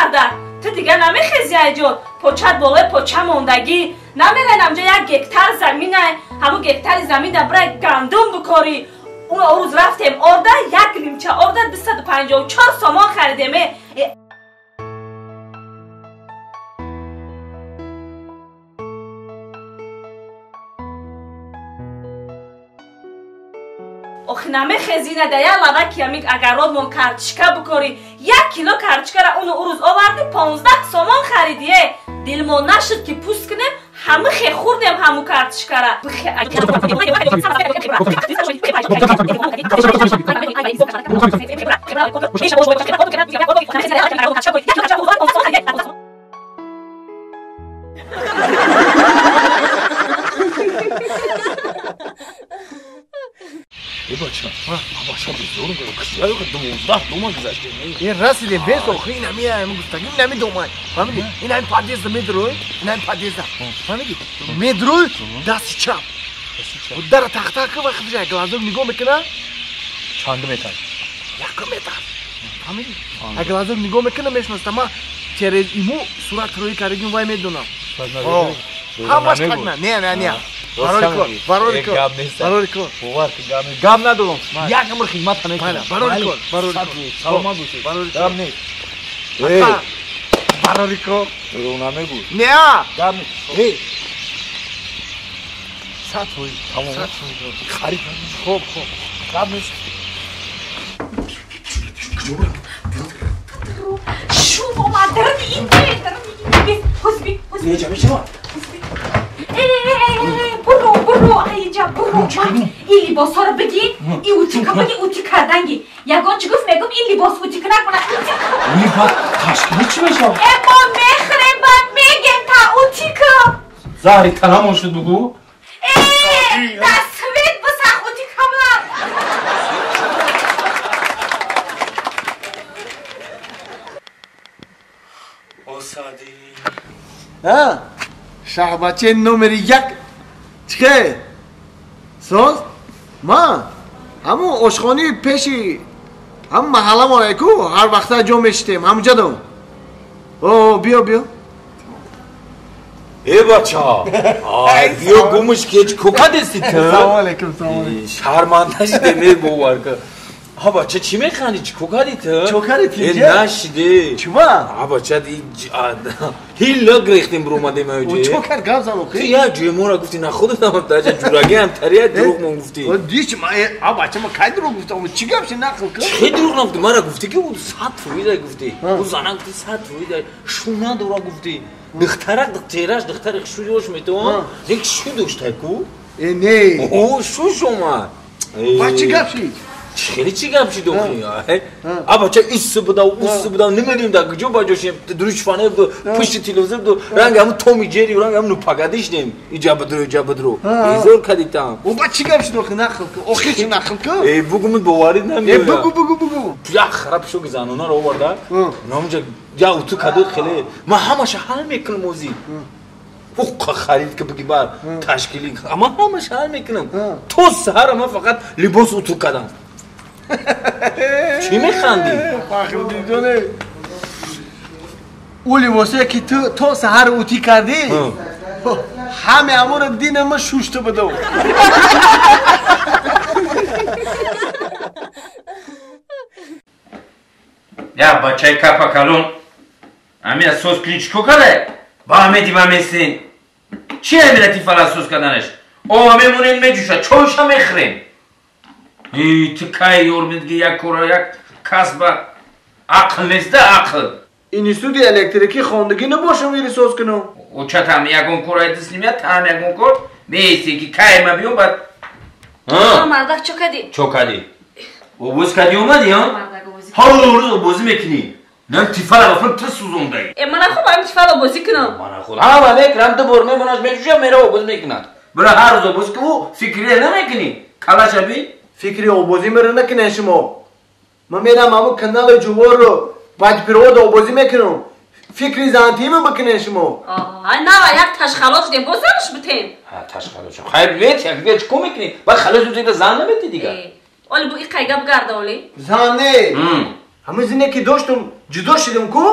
Марда, ту дига намехези айҷо, почат болои поча мондагӣ. Намерай намҷа як гектар заминай, ҳамун гектари замина бирай гандум бикорӣ. Он рӯз рафтем орда, як лимча орда 254 сомон харидем. Охи намехези ина да як лаваки ами агародмон картишка бикорӣ. Як кило картишкара уну рӯз оварди 15 сомон харидие. Дилмон нашуд ки пӯст кунем, ҳама хе хӯрдем ҳаму картишкара. Ин расидем бес охи ин ҳами гуфтагим ин ҳами домай. Фаҳмидӣ? Ин ҳами подъезда медрӯй, ин ҳами подъезда. Фаҳмидӣ? Медрӯй дасти чап. Дара тахта ки вақт ҷай глазок нигоҳ мекуна. Чанд метр? Як метр. Фаҳмидӣ? Глазок нигоҳ мекуна мешноста ма через иму сурат рӯи кардагим вай медонам. Ҳамаш тагна. Не, не, не. Барори кор. Барори кор. Бовар ки гап нест. Гап надорам. Як умр хидмат намекунам. Барори кор. Барори кор. Саломат бошед. Гап нест. Барори кор. Дурӯғ намегӯ. Не. Гап нест. 100 фоиз. Тамом. Харид. Хуб, хуб. Гап нест. Шум омад. Дарни ин бе, дарни ин бе. Ҳузби, ҳузби. Неҷа мешавад? Буро, буро, айҷа, буро. Ин либосҳоро бигир, ин утика бигир, ути карданги. Ягон чӣ гуфт, мегум ин либос утика накунад. Ин баъд ташкили чӣ мешавад? Э, мо мехӯрем, баъд мегем та утика. Заҳри танамон шуд бугӯ. Э, дар свет бисах утикама. Осади. А? Шаҳбачаи номери як чихе? Соз? Ма ҳамун ошхонаи пеши ҳамун маҳалламон ку ҳар вақта ҷо мешитем ҳамунҷа дом. О, биё, биё. Э бача, ай биё гумш кеч кокадести ту? Салом алейкум, салом алейкум. Шарманда шиде мебовар ка. А бача чӣ механдӣ? Чӣ кокади ту? Чо кади ту? Э нашиде. Чува? А бача ҳилла гирехтем биромадем аёҷе. Чо кард гап зан охи? Ту як ҷои моро гуфтӣ на худатам даҷа ҷурагиам тария дурӯғ мон гуфтӣ. Дич ма а бача ма кай дурӯғ гуфтам? Чӣ гап ши нақл кун? Чӣ дурӯғ нагуфтӣ? Мара гуфтӣ ки 100 фоиза гуфтӣ. Ӯ зана гуфтӣ 100 фоиза шуна дора гуфтӣ. Духтарак чеҳраш духтари шуҷош метавон. Як шу дошта ку? Э не. О шуш омад. Ба чӣ гап шид? Хеле чӣ гап шид охи? А бача ис буда, ус буда, намедонем дар куҷо ба ҷошем. Дуруш фанер ду, пушти телевизор ду, ранг ҳамун Томи Ҷерри, ранг ҳамун Нупагадишнем. Иҷа бидро, иҷа бидро. Безор кадитам. О ба чӣ гап шид охи? Нақл кун. Охи чӣ нақл кун? Э бугумут боварӣ намеояд. Э бугу, бугу, бугу. Як хара пишоки занонаро оварда. Намунҷа я уту каду хеле. Ман ҳамаша ҳал мекунам озӣ. Уққа харид ки биги бар ташкилӣ. Ман ҳамаша ҳал мекунам. То саҳара ман фақат либос уту кардам. Чӣ механдӣ? Фахриддинҷоне, ӯ либосое ки ту то саҳар утӣ кардӣ, ҳаме ҳамонро динама шушта будам. Як бачаи капа калон ами асос кунӣ чӣ кор карда? Ба ҳаме дима месин. Чӣ амира тифала асос карданаш? Ова мемонем меҷӯша, чойша мехӯрем. Ту кай ёр медиги як кора як касба ақл неста ақл. Институти электрикӣ хондагӣ набошам ири соз кунам. Очатам ягон кор айдис немеяд, таам ягон кор меисти ки кай ма биём баъд. Мардак чо кардӣ? Чо кардӣ? Обоз кардӣ омадӣ, ҳа? Ҳар рӯз обозӣ мекунӣ. Нам тифала бафрам ту сӯзондаӣ. Э мана хуб ҳамин тифала обозӣ кунам. Мана худ ҳама мекунам, ду бор мемонаш меҷӯшам, мера обоз мекунад. Бира ҳар рӯз обоз кунӣ, фикрие намекунӣ. Калаша би? Фикри обозӣ меро накунед шумо. Ман мерам ҳамун канали ҷуворро бадпировода обозӣ мекунам. Фикри зантима бикунед шумо. Ай нава як ташхалош дем, боз занш битем. Ҳа ташхалош. Хайр бет, як дигар чӣ кор мекунӣ? Баъд халос битем зан наметӣ дигар. Оли бу и қайга бигарда оли. Зан не. Ҳамун зине ки доштум ҷудо шудем ку?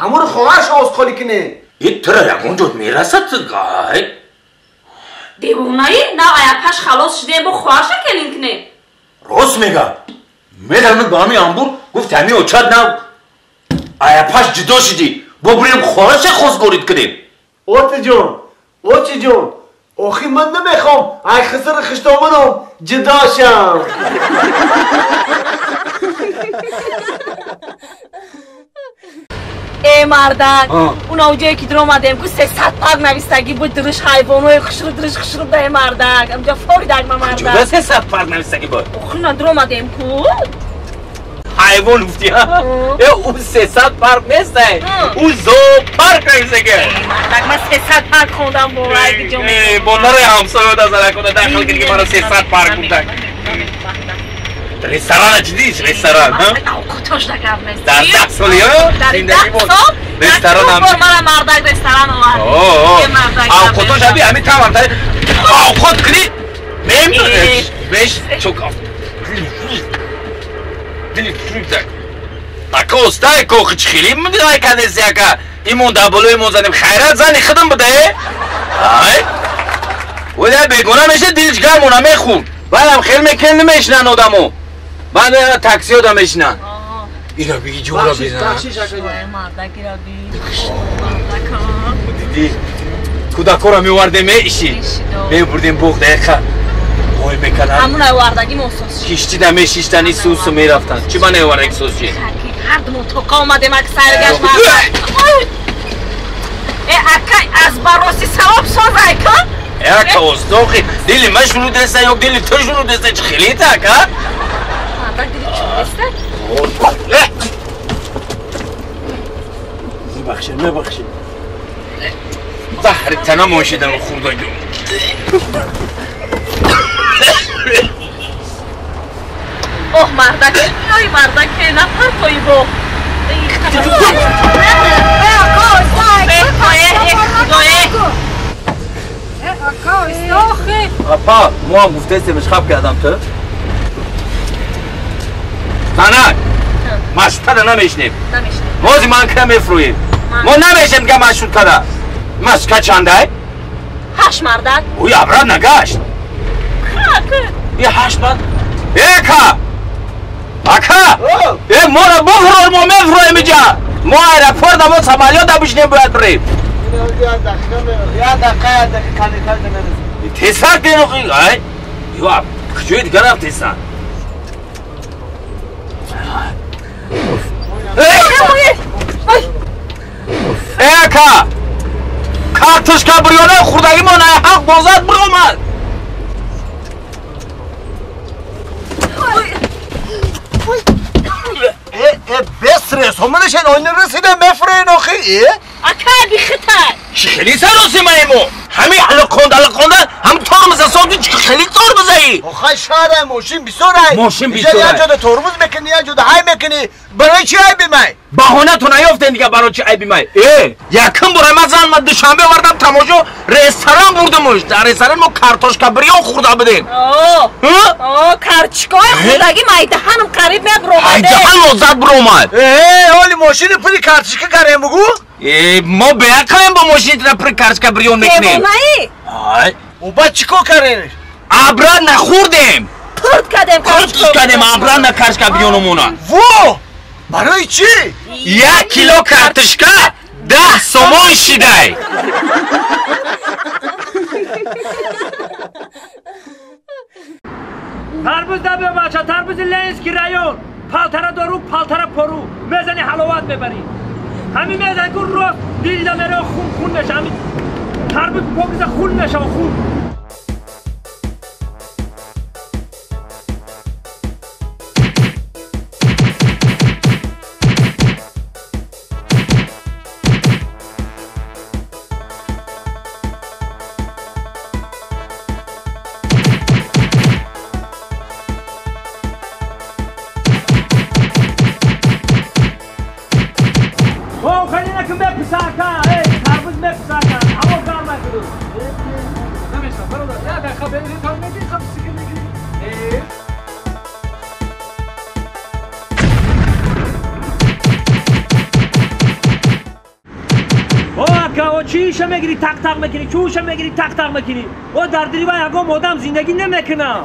Ҳамуро хоҳарш овозхонӣ кунем. И тура ягон ҷо мерасад гай. Девонаи? На аяпаш халос шудем, бо хоҳарша келин кунем. Рост мега. Медонад ба ҳамин амбур гуфт ҳамин очад нав аяпаш ҷудо шудӣ. Бо бурем хоҳарша хостгорид кунем. Отиҷон, очиҷон, охи ман намехоҳам ай хисри хиштоманам ҷудо шам. Э мардак, он ҷое ки даромадем ку 300 парк навистагӣ буд, дуриш ҳайвонои хушру дуриш хушру да э мардак. Амҷа форидаг ма мардак. Куҷо 300 парк навистагӣ буд? Охи на даромадем ку. Ҳайвон гуфтӣ, ҳа? Э ӯ 300 парк нест, ӯ зоопарк навистагӣ. Мардак, ман 300 парк хондам бо райги ҷо. Э, бо нарои ҳамсоё да заракода дахл кунӣ ки маро 300 парк гуфтак. Ресторан чӣ дидиш? Ресторан, ҳа? Кутош да гап нест. Дар 10 соли, ҳа? Зиндагӣ буд. Ресторан ҳам. Мара мардак ресторан овард. Авқотош аби ҳамин тамам тари. Авқот кунӣ? Мем беш чок. Дили фрюзак. Ака остай кохи чихили мдирай канеси ака. Имон дар болои мо занем. Хайрат зани худам буда, э? Ай. Вале бегона меша дилш гармона мехӯрд. Баъдам хел мекунем намешинан одамо. Баъд таксиҳо да мешинан. Ира биги ҷора бизан. Дидӣ кӯдакҳоро меовардем иши. Мебурдем боғ дақиқа. Ой мекардам. Ҳамун овардагӣ мо соз шид. Киштида мешиштани сусу мерафтанд. Чӣ ба наовардаги соз шид? Ҳар думо тоқа омадем ак сайргашт мардак. Э ака аз бароси савоб созай ка? Ака остохи дили ман шурӯъ деста ё дили ту шурӯъ деста чӣ хелита ака? Мардак дили чӣ деста? Мебахшед, мебахшед. Заҳри тана мошидан хӯрдагӣ. Оҳ мардак, ой мардак, напартои бо. Апа, мо ҳам гуфтаистем ишхаб кардам ту. Занак, машрутада намешнем. Мози ман ка мефрӯем. Мо намешнем дига машруткада. Машрутка чандай? 8 мардак. Ӯй абрат нагашт. И 8 мард. Э ка! Ака! Э моро бифрӯй, мо мефрӯем иҷа. Мо аэропорт мо самолёт бишнем бояд бирем. Я дақиқа, я дақиқа, калитар намерасад. Тезтар кунед охи. Ай! Ё, куҷои дигар рафтесан? Э ака! Картошка бирёна хӯрдагӣ мо на ҳақ бозад биромад. Э бес ресомадашен ойна расида мефурен охи. Э? Ака бихитай. Чӣ хеле саросимаи мо? Ҳамин алақонда алақонда ҳам тормоза созди чӣ хеле тормозаи? Охай шаҳрай мошин бисёрай. Мошин бисёрай. Як ҷода тормоз мекунӣ, як ҷода ҳай мекунӣ. Барои чӣ айби май? Баҳонатон наёфтен дига барои чӣ айби май? Э, якум бора ман зан ма Душанбе овардам тамошо ресторан бурдамуш. Дар ресторан мо картошка бирён хӯрда будем. О, карчикои хӯрдагӣ майдаҳанам қариб мебуромад. Айдаҳан лоззат буромад. Э, ҳоли мошини пули картошка карем бугӯ? Э, мо беақлем бо мошинитра пули картошка бирён мекунем. Девонаи? Ай. О баъд чӣ кор карем? Абрат нахӯрдем. Пурт кардем. Пурт кардем абрат на картошка бирёнумона. Во! Барои чӣ? 1 кило картошка 10 сомон шидай. Тарбуз да биё бача, тарбузи Ленинский район. Палтара дору, палтара пору. Мезани ҳаловат мебарӣ. Ҳамин мезани ку рост дилда меро хун хун меша. Ҳамин тарбуз покиза хун меша, хун. О чиша мегири тақ-тақ мекунӣ, чӯша мегири тақ-тақ мекунӣ. О дар дили вай ягон одам зиндагӣ намекунам.